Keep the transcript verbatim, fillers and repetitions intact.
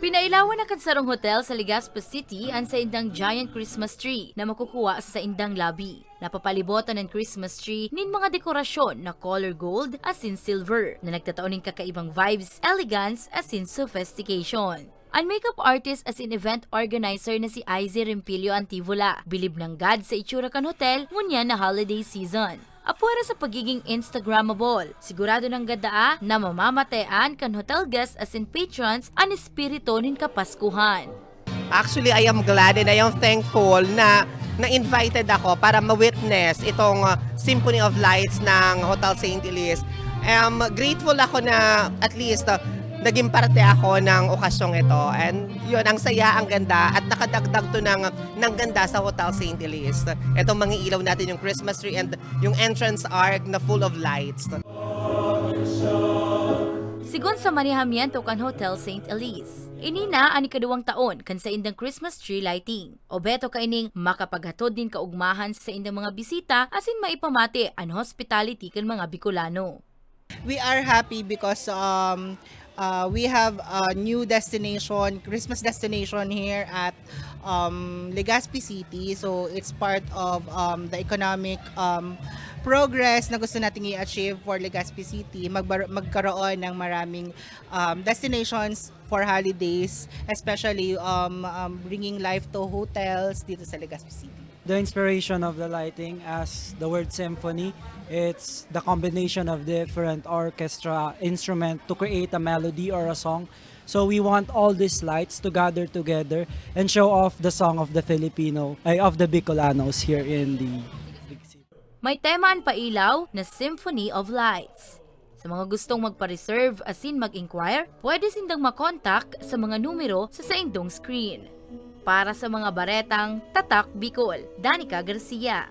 Pinailawan na kan sarong hotel sa Legazpi City an saindang giant Christmas tree na makukuha sa saindang lobby. Napapalibotan an Christmas tree nin mga dekorasyon na color gold asin silver na nagtatao nin kakaibang vibes, elegance asin sophistication. An makeup artist asin event organizer na si Izzy Rempilio Antivola, bilib nanggad sa itsura kan hotel ngunyan na holiday season. Apwera sa pagiging Instagrammable, sigurado nanggad daa na mamamatean kan hotel guests asin patrons an espiritu nin Kapaskuhan. Actually, I am glad and I am thankful na na-invited ako para ma-witness itong uh, Symphony of Lights ng Hotel Saint Elise. I am grateful ako na at least uh, naging parte ako ng okasyong ito. And yun, ang saya, ang ganda, at nakadagdag to ng, ng ganda sa Hotel Saint Elise. Itong mga ilaw natin, yung Christmas tree and yung entrance arc na full of lights. Sigon sa manihamiento kan Hotel Saint Elise, ini na an ikaduwang taon kan saindang Christmas tree lighting. Obheto kaining makapaghatod nin kaugmahan sa saindang mga bisita asin maipamati an hospitality kan mga Bicolano. We are happy because um, uh, we have a new destination, Christmas destination here at um, Legazpi City. So it's part of um, the economic um, progress na gusto nating i-achieve for Legazpi City. Magbar- magkaroon ng maraming um, destinations for holidays, especially um, um, bringing life to hotels dito sa Legazpi City. The inspiration of the lighting, as the word symphony, it's the combination of different orchestra instrument to create a melody or a song. So we want all these lights to gather together and show off the song of the Filipino, ay, of the Bicolanos here in the big city. May tema an pailaw na Symphony of Lights. Sa mga gustong magpa-reserve asin mag-inquire, pwede sindang makontak sa mga numero sa saindong screen. Para sa mga baretang Tatak Bicol, Danica Garcia.